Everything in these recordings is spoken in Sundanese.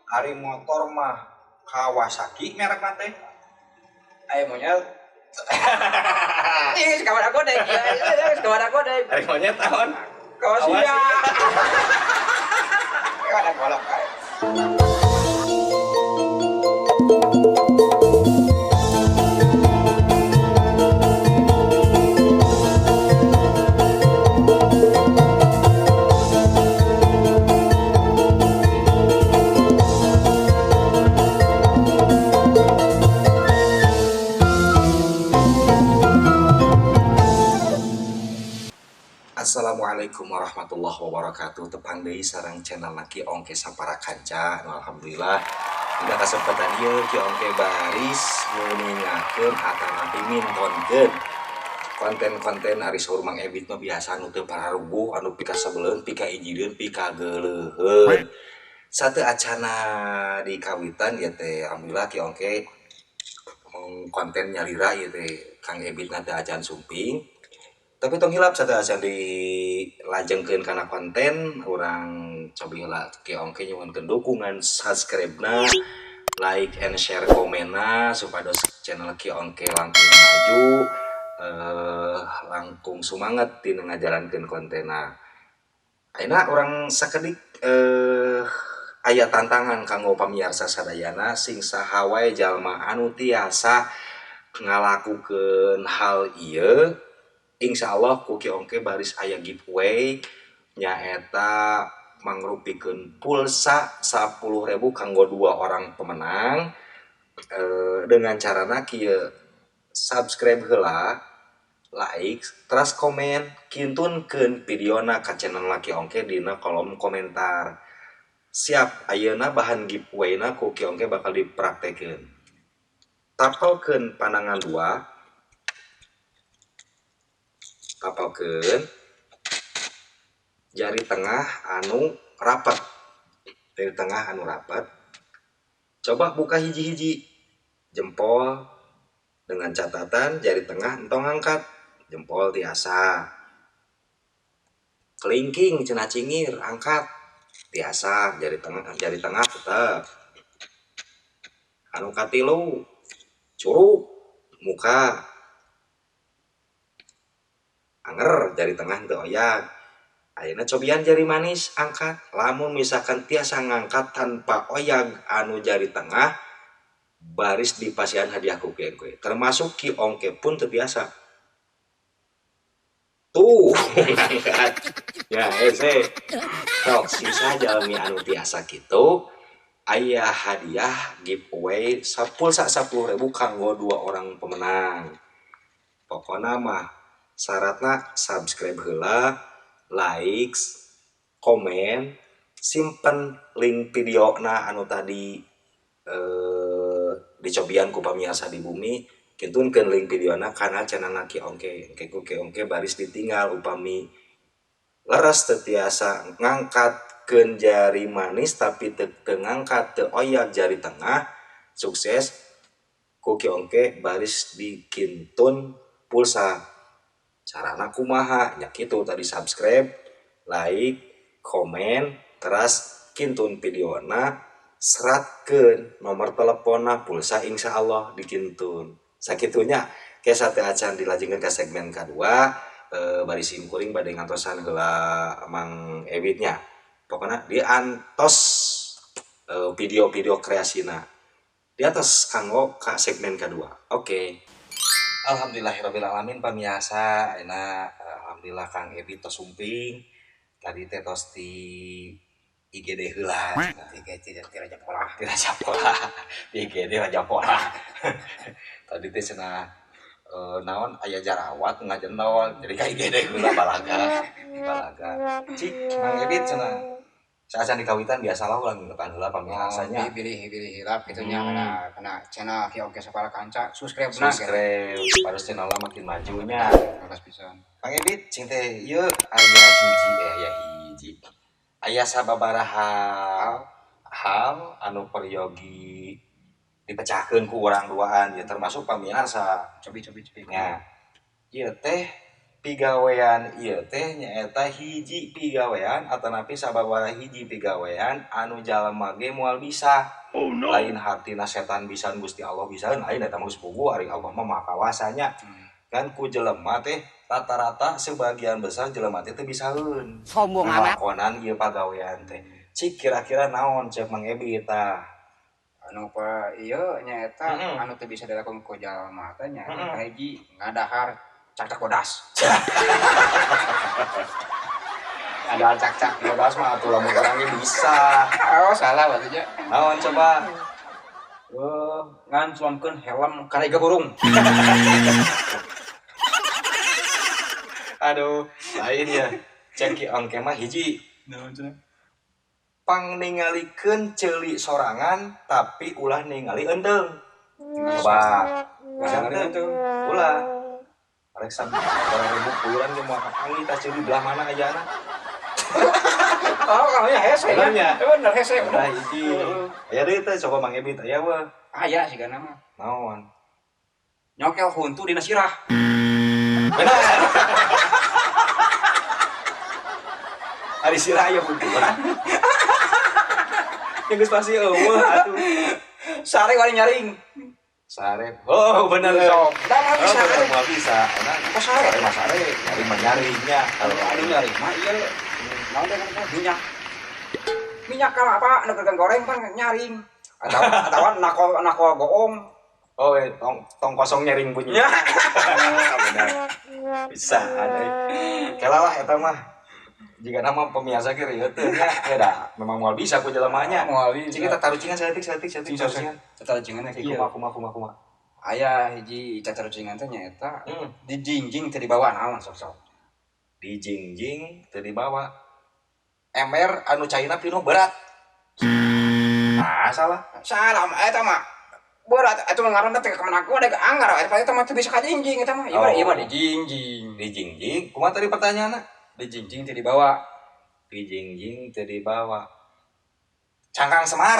Ari motor mah Kawasaki merekna teh. Ayo monyet. Ih, kawan aku deh. Iya, kawan aku deh. Ari monyet naon? Kawasaki. Kawan aku golok. Assalamualaikum warahmatullahi wabarakatuh. Tepang deui sareng channel Ki Ongke Sapara Kanca. Nu alhamdulillah dina kasempatan ieu Ki Ongke baris nguningakeun atanapi mintonkeun konten-konten ari saur Mang Ebit mah biasa anu teu pararuguh, anu pikasebeleun, pikaijireun, pikageuleuheun. Sateu acana di kawitan ieu teh alhamdulillah Ki Ongke konten nyalira ieu teh Kang Ebit na teu acan sumping. Tapi tong hilap sateu acan dilajengkeun kana konten urang cobi heula Ki Ongke nyuhunkeun dukungan subscribe-na, like and share komenna supados channel Ki Ongke langkung maju, langkung sumanget dina ngajalankeun kontenna. Ayeuna urang sakedik aya tantangan kanggo pamiarsa sadayana sing saha wae jalma anu tiasa ngalakukeun hal ieu, insyaallah ku Ki Ongke baris aya giveaway nyaeta mangrupikeun pulsa 10.000 kanggo 2 orang pemenang, dengan carana kieu: subscribe heula, like, terus komen, kintunkeun videona ka channel Ki Ongke dina kolom komentar. Siap, ayeuna bahan giveaway-na ku Ki Ongke bakal dipraktekeun. Tapelkeun panangan dua, tapelkeun jari tengah anu rapet, jari tengah anu rapet. Coba buka hiji-hiji jempol dengan catatan jari tengah entong angkat, jempol tiasa. Kelingking cenah cingir angkat tiasa, jari tengah tetep. Anu katilu curug muka anger, jari tengah teu oyag. Ayeuna cobian jari manis angkat. Lamun misalkan tiasa ngangkat tanpa oyag anu jari tengah, baris dipasihan hadiah ku Ki Ongke. Termasuk Ki Ongke pun teu biasa. Tuh, ngangkat. Ya, hese. Sok sisa jalmi anu tiasa kitu aya hadiah giveaway pulsa 10.000 kanggo 2 orang pemenang. Pokona mah syaratna subscribe heula, like, komen, simpen link videona anu tadi dicobian ku pamiarsa di bumi, kintunkeun link videona kana channel Ki Ongke. Engke ku Ki Ongke baris ditinggal upami leres teu tiasa ngangkatkeun jari manis tapi teu ngangkat teu oyag jari tengah, sukses ku Ki Ongke baris dikintun pulsa. Carana kumaha? Nya kitu tadi subscribe, like, komen, teras kintun videona, seratkeun nomor teleponna, pulsa insyaallah dikintun. Sakitunya ke sateu acan dilajengkeun ka segmen kadua, bari sim kuring bade ngantosan heula Mang Ebitnya. Pokona diantos video-video kreasina. Di atas kanggo ka segmen kedua. Oke. Alhamdulillahirabbil alamin pamiarsa, ayeuna alhamdulillah Kang Ebit tos sumping. Tadi teh tos di IGD heula. IGD di Raja Pola. Di Raja Pola. Di IGD Raja Pola. Tadi teh cenah naon aya jarawat ngajendol jadi ka IGD heula balaga. Balaga. Cik Mang Ebit cenah. Saacan di kawitan biasalah ulang ngetan heula pamiarsanya. Oh, pilih hilap gitu nya kana channel Ki Ongke Sapara Kanca, subscribe na. Subscribe, harus channelna makin majunya. Atas pisan. Mang Ebit cing teh ieu aya hiji aya hiji. Aya sababaraha hal anu peryogi dipecahkeun ku urang duaan ya termasuk pamiarsa. Cobi cobi cobi. Nya. Ieu teh Pigawean ieu teh nyaeta hiji pigawean atanapi sababaraha hiji pigawean anu jalma ge moal bisa. Oh no. Lain hartina setan bisa Gusti Allah bisa, lain eta mah geus puguh ari Allah mah maha kawasanya. Kan ku jelema teh rata-rata sebagian besar jelema teh teu bisaeun. Sombong amat. Ngalakonan ieu pagawean teh. Cik kira-kira naon cek Mang Ebi tah? Anu pa ieu nyaeta anu teu bisa dilakukan ku jalma teh nyaeta kahiji ngadahar cakcak bodas. Ngadahar cakcak bodas mah atuh lamun urang ge bisa. Oh, salah berarti nya. Naon coba? Nganclongkeun helm kana iga burung. Aduh, lain ya. Cek ki engke mah hiji. Naon cenah? Pang ningalikeun ceuli sorangan tapi ulah ningali eunteung. Coba. Ulah ningali eunteung. Ulah. Arek sabaraha puluhan ge moal kapanggih tah ceuli belah mana ayana. Oh, kalau nya hese. Bener nya. Bener hese. Udah hiji. Aya deui teh coba Mang Ebit aya we. Aya sigana mah. Naon? Nyokel huntu dina sirah. Bener. Ari sirah aya huntu. Yang geus pasti eueuh atuh. Sare wani nyaring. Sare. Oh, bener. Sok. Da mah bisa. Oh, bener moal bisa. Enak. Kok sare? Sare mah sare, nyaring mah nyaringnya. Kalau anu nyaring mah ieu. Naon teh kan minyak. Minyak kalapa anu keur goreng pan nyaring. Atau nako goong. Oh, tong kosong nyaring bunyi. Ya. Bener. Bisa ada. Kela lah eta mah. Jika nama pemirsa ge rieut teh nya, ya dah memang moal bisa ku jelemanya. Moal bisa. Cik kita tarucingan saeutik saeutik saeutik tarucingan. Tarucingan Cik kumaha kumaha kumaha kumaha. Aya hiji tarucingan teh nyaeta dijingjing teu dibawa naon sok-sok. Dijingjing teu dibawa. Ember anu caina pinuh berat. Ah, salah. Salah eta mah. Berat atuh ngaranna teh ka mana aku ada anggar eta mah teu bisa kajingjing eta mah. Ieu mah dijingjing. Dijingjing. Kumaha tadi pertanyaanna? Dijingjing teu dibawa. Dijingjing teu dibawa. Cangkang Semar.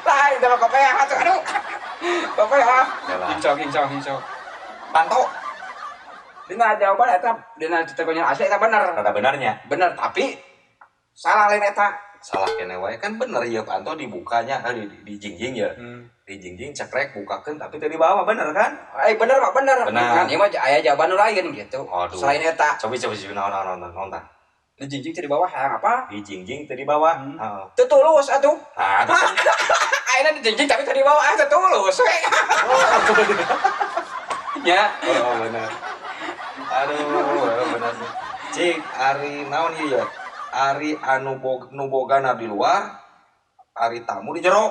Lain teh mah kopeah atuh aduh. Kopeah. Kincok kincok kincok. Panto. Dina jawaban eta dina citegonya asli eta bener. Rada benarnya. Bener tapi salah lain eta. Salah kene wae kan bener ya panto dibukanya dijingjing ya. Dijingjing cekrek bukakeun tapi teu dibawa bener kan? Bener mah bener. Bener. Kan ieu mah aya jawaban nu lain gitu. Aduh. Selain eta. Coba coba coba naon naon naon naon tah. Dijingjing teu dibawa hayang apa? Dijingjing teu dibawa. Heeh. Teu tulus atuh. Ah, ayeuna dijingjing tapi teu dibawa ah teu tulus we. Ya. Oh, bener. Aduh, bener. Cik, ari naon ieu ya? Ari anu nu bogana di luar, ari tamu di jero.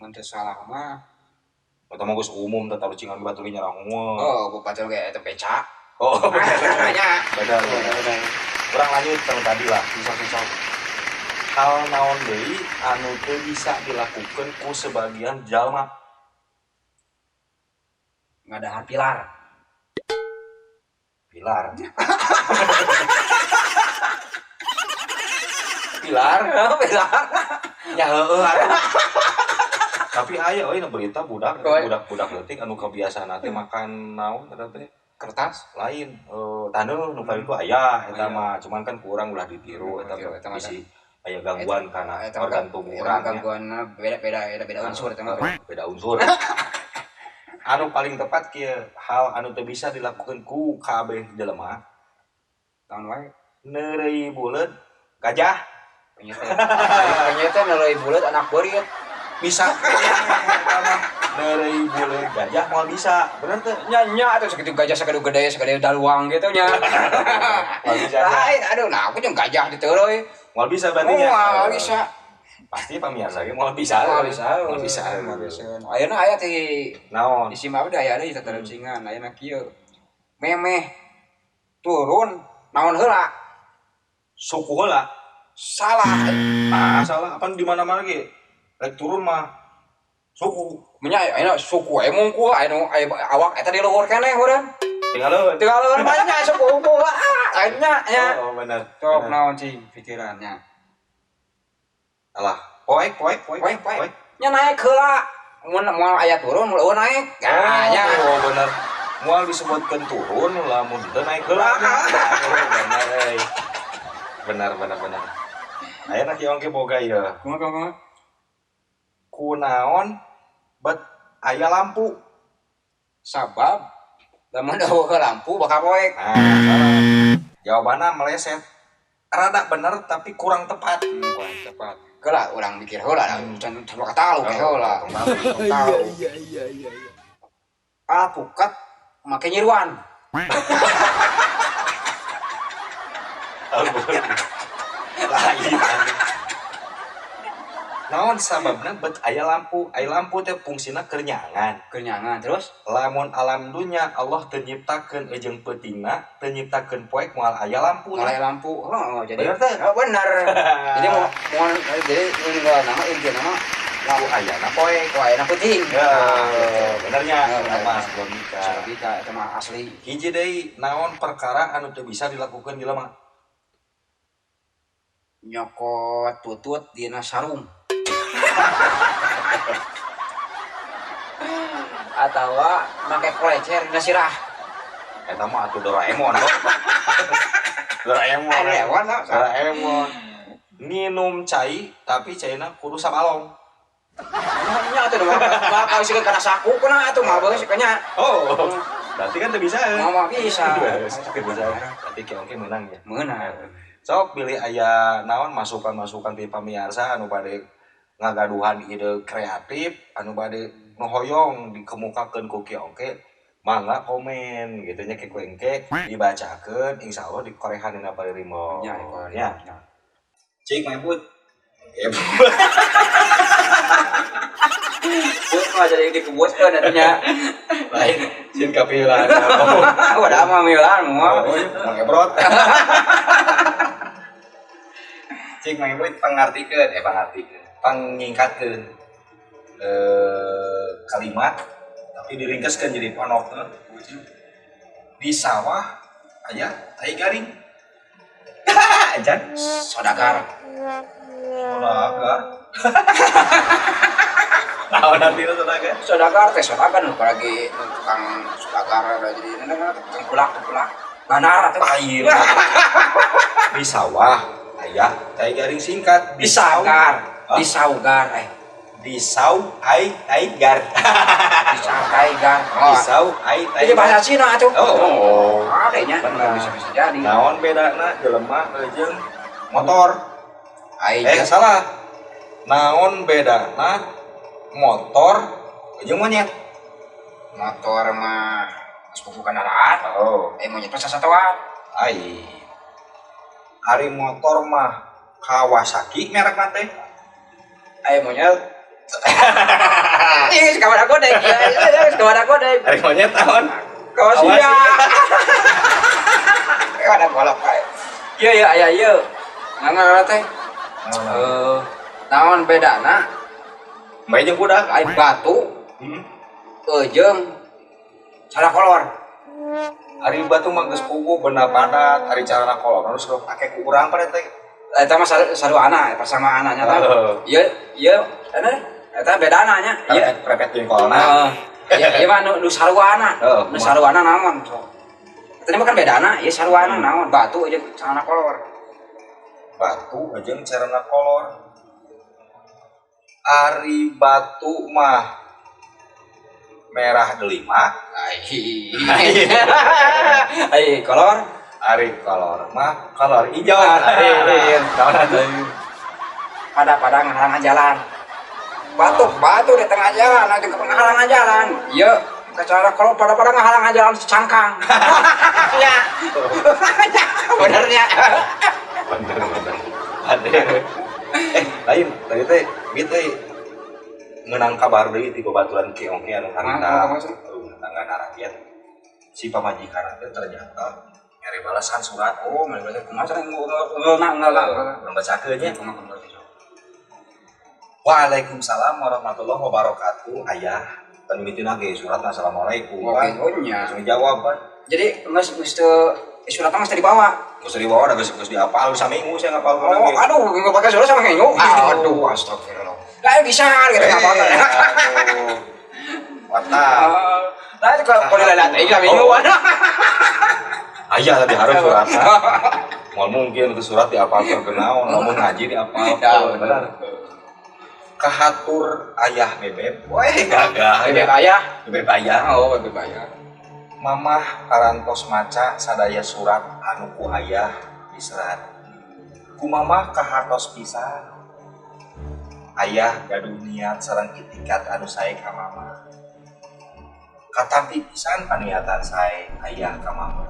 Mun teu salah mah. Eta mah geus umum teh tarucingan batur ge nyarahungeun. Oh, batur ge eta beca. Oh, bener. Bener, bener. Kurang lanjut tentang tadi lah. Kisah-kisah. Hal naon deui anu teu bisa dilakukeun ku sebagian jalma? Ngadahar pilar. Pilar. Pilar, pilar. Ya heueuh atuh. Tapi aya euy nu berita budak budak-budak leutik anu kebiasaan teh makan naon eta teh? Kertas lain taneuh nu itu aya eta mah cuman kan kurang ulah ditiru eta bisi aya gangguan kana organ tubuh urang. Gangguanna beda-beda beda unsur eta mah. Beda unsur. Anu paling tepat kieu hal anu teu bisa dilakukeun ku kabeh jelema. Naon wae? Neureuy buleud gajah. Penyete neureuy buleud anak beurit. Bisa. Neureuy buleud gajah moal bisa. Bener teu? Nya nya atuh sakitu gajah sakitu gede sagede daluang gitu nya. Moal bisa. Lain aduh nah aku jeung gajah diteureui. Moal bisa berarti nya. Moal bisa. Pasti pamirsa ge moal bisa. Moal bisa. Moal bisa. Moal bisa. Ayeuna aya ti naon? Di SIM abdi aya deui tatarucingan ayeuna kieu. Memeh turun naon heula? Suku heula. Salah. Ah, salah. Apaan di mana-mana ge? Rek turun mah suku. Nya ayeuna suku we mungkul aya awak eta di luhur keneh urang. Tinggal Tinggal banyak suku unggul. Ah, nya nya. Oh, bener. Sok naon cing pikirannya. Alah, poek poek poek poek poek. Nya naik heula. Mun moal aya turun mun eueuh naik. Nah, nya. Oh, bener. Moal disebutkeun turun lamun teu naik heula. Aduh, bener euy. Benar benar benar. Aya Ki Ongke boga ieu. Kumaha kumaha? Kunaon bet aya lampu? Sabab lamun euweuh lampu bakal poek. Nah, salah. Jawabannya meleset. Rada bener tapi kurang tepat. Kurang tepat. Heula urang mikir heula, can can tahu ke heula. Tahu. Tahu. Iya. Alpukat make nyiruan. Lain. Naon sababna bet aya lampu? Aya lampu teh fungsina keur nyangan. Kenyangan terus Lamun alam dunya Allah teu nyiptakeun eujeung peutingna, teu nyiptakeun poek moal aya lampu. Mulai lampu. Oh, jadi Bener teh? Oh, bener. Jadi mau mau jadi ninggal nama inti nama Lampu ayana poek. wah enak penting. Ya, benernya Ya, bener. mas logika. Logika itu mah asli. Hiji deui naon perkara anu teu bisa dilakukan jelema? Nyokot tutut dina sarung. Atawa make kolecer dina sirah. Eta mah atuh Doraemon. Doraemon. Doraemon, no. Doraemon. Nginum cai tapi caina kudu sabalong. Nya atuh mah bakal sih kana saku kana atuh mah bagus kanya. Oh, berarti kan teu bisa. Mau mah bisa. Teu bisa. Berarti Ki Ongke menang ya. Meunang. Sok pilih aya naon masukan-masukan ti pamiarsa anu bade ngagaduhan ide kreatif anu bade nu hoyong dikemukakeun ku Ki Ongke, mangga komen gitu nya Ki Ongke dibacakeun insyaallah dikorehan dina paririmo. Nya, nya. Cik mebut. Put mah jadi dikebutkeun atunya. Lain sin kapilan. Wadah mah milan mah. Oh, make brot. Cik mebut pangartikeun, pangartikeun. Pangnyingkatkeun kalimat tapi diringkeskeun jadi ponok. Di sawah aya tai garing. Ajan Sodagar. Sodagar. Naon artinya sodagar? Sodagar teh sodagar nu lagi tukang sodagar udah jadi tukang kulak kulak. Banar atuh. Lain. Di sawah aya tai garing singkat. Di saugar. Hah? Di saugar Di sau ai tai gar. Di sau tai gar. Di sau ai tai. Jadi bahasa Cina atuh. Oh. Ada nya. Benar. Bisa-bisa jadi. Naon bedana jelema jeung motor? Ai Salah. Naon bedana motor jeung monyet? Motor mah sepupu kendaraan. Oh. Monyet mah sasatoan. Ai. Ari motor mah Kawasaki merekna teh. Ai monyet. Ih, kawan aku deh. Kawan aku deh. Ari monyet naon? Kawasaki. Kawan aku golok kae. Iya iya iya iya. Nang teh. Naon bedana? Bae jeung kuda. Ai batu jeung cara kolor. Ari batu mah geus puguh benda padat, ari carana kolor harus pake ku urang pada teh. Eta mah saruana persamaanna nya tah. Ieu ieu eta bedana nya. Ieu Repet jeung kolorna. Heeh. Ieu mah nu saruana. Nu saruana naon sok. Eta mah kan bedana, ieu saruana naon batu jeung carana kolor. Batu jeung carana kolor. Ari batu mah merah delima. Ai kolor. Ari kolor mah kolor hijau. Pada-pada ngahalangan jalan. Batu di tengah jalan, nanti ngahalangan jalan. Iya, cara kolor pada-pada ngahalangan jalan secangkang. Ya. Benernya. Bener bener. Ade. Lain tadi teh bit euy menang kabar deui ti babaturan Ki Ongke anu harita rumah tangga rakyat. Si pamajikan teh ternyata nyari balasan surat. Oh, mere balasan kumaha cara ngeulna ngeulna. Urang bacakeun nya. Waalaikumsalam warahmatullahi wabarakatuh. Ayah, kan mimitina ge surat assalamualaikum. Oh, nya. Langsung dijawab kan. Jadi geus geus teu surat mah geus teu dibawa. Geus dibawa da geus dihafal saminggu saya ngapal. Oh, aduh, nggak pakai surat sama minggu. Aduh, astagfirullah. Lah bisa gitu ngapal. Watak. Lah kalau kalau lihat aing kami Oh. mah. Ayah tadi harus suratna. Moal mungkin itu surat diapalkeun ke naon, lamun ngaji diapalkeun. Ya, Benar. Kahatur ayah bebeb. Weh, gagah. Bebek ayah. Bebeb ayah. Oh, bebek ayah. Mamah parantos maca sadaya surat anu ku ayah diserat. Ku mamah kahartos pisan. Ayah gaduh niat sareng itikat anu sae ka mamah. Katampi pisan paniatan sae ayah ka mamah.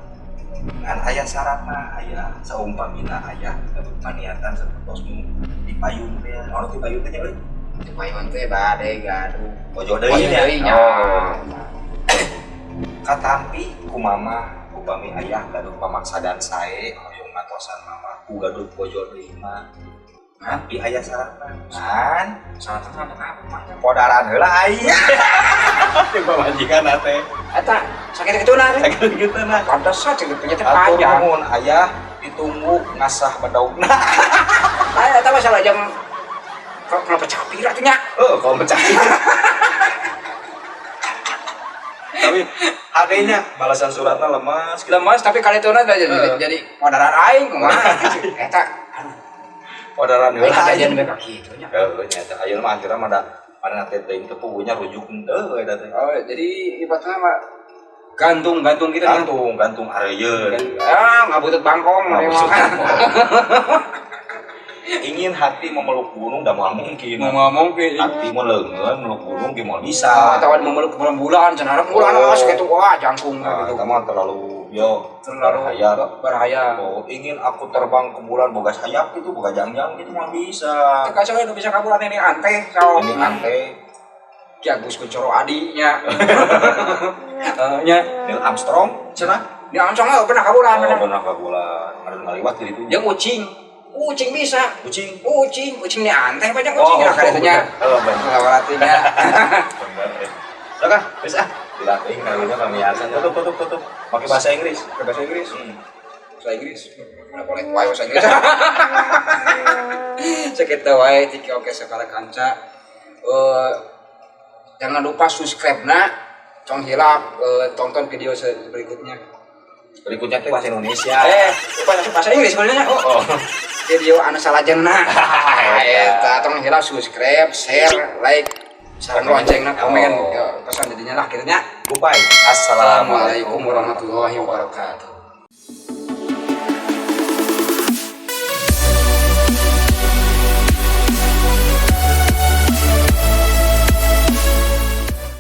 Ngan aya syaratna ayah saumpamina ayah gaduh paniatan sapertos nu di payun teh. Anu di payun teh nya euy. Di payun teh bade gaduh. Ojo deui Ojo nya. deui nya. Oh. Katampi ku mamah upami ayah gaduh pamaksadan sae hoyong ngatosan mamah ku gaduh bojo deui mah. Tapi aya syaratna. Kan Syaratna apa mah? podaran heula aing. Teh pamajikan teh. Eta sakit kitu na. Sakit kitu na. Pantesan cek punya teh Atur panjang. nuhun ayah ditunggu ngasah bedogna. Ah, eta masalah jam kalau kenapa capir atuh nya? Oh, kalau pecah. Tapi adanya balasan suratnya lemas. Lemas tapi kali itu jadi Heeh. jadi podaran aing kumaha. Eta aduh, Podaran aing heula. kejadian mereka kitu nya. Heuh nya eta ayeuna mah akhirna mah da mana teh teuing teu pugunya rujuk henteu eta teh. Oh, jadi ibaratnya mah gantung-gantung gitu kan. Gantung, gantung areuyeun. Ah, ngabutut bangkong Ngabutut mah. Ingin hati memeluk gunung da moal mungkin. Mau mungkin. Hati mah leungeun meluk gunung ge moal bisa. Ah, tawan memeluk bulan-bulan cenah harap bulan Oh. awas gitu wah jangkung Nah, gitu. eta mah terlalu yo Terlalu bahaya. Bahaya. Oh, ingin aku terbang ke bulan boga sayap gitu, boga jangjang gitu mah bisa. Teu kacau nu bisa ka bulan ini ante sao. Ini ante Ki Agus Kuncoro Adi nya. Eh, nya. Neil Armstrong cenah. Di Armstrong mah pernah ka bulan Oh, bener. pernah ke bulan. Ada ngaliwat di ditu. Jeung ucing. Ucing bisa. Kucing. Ucing, ucing ini anteh banyak ucing lah bener. katanya. Oh, bener. Lawatinya. Bener. Udah kah? Wis ah. Dilatih karunya pamiarsa. Tutup, tutup, tutup. Pakai bahasa Inggris. Ke bahasa Inggris. Hmm. Bahasa Inggris. Mana boleh wae bahasa Inggris. Sekitu wae tiki oke segala kanca. Eh, jangan lupa subscribe na, tong hilap tonton video berikutnya. Berikutnya tuh bahasa Indonesia. Eh, bahasa Inggris sebenarnya. Oh. Video anu salajengna. Eta tong hilap subscribe, share, like, sareng loncengna, komen. Oh. Ya, pesan jadinya lah akhirnya. Goodbye. Assalamualaikum warahmatullahi wabarakatuh.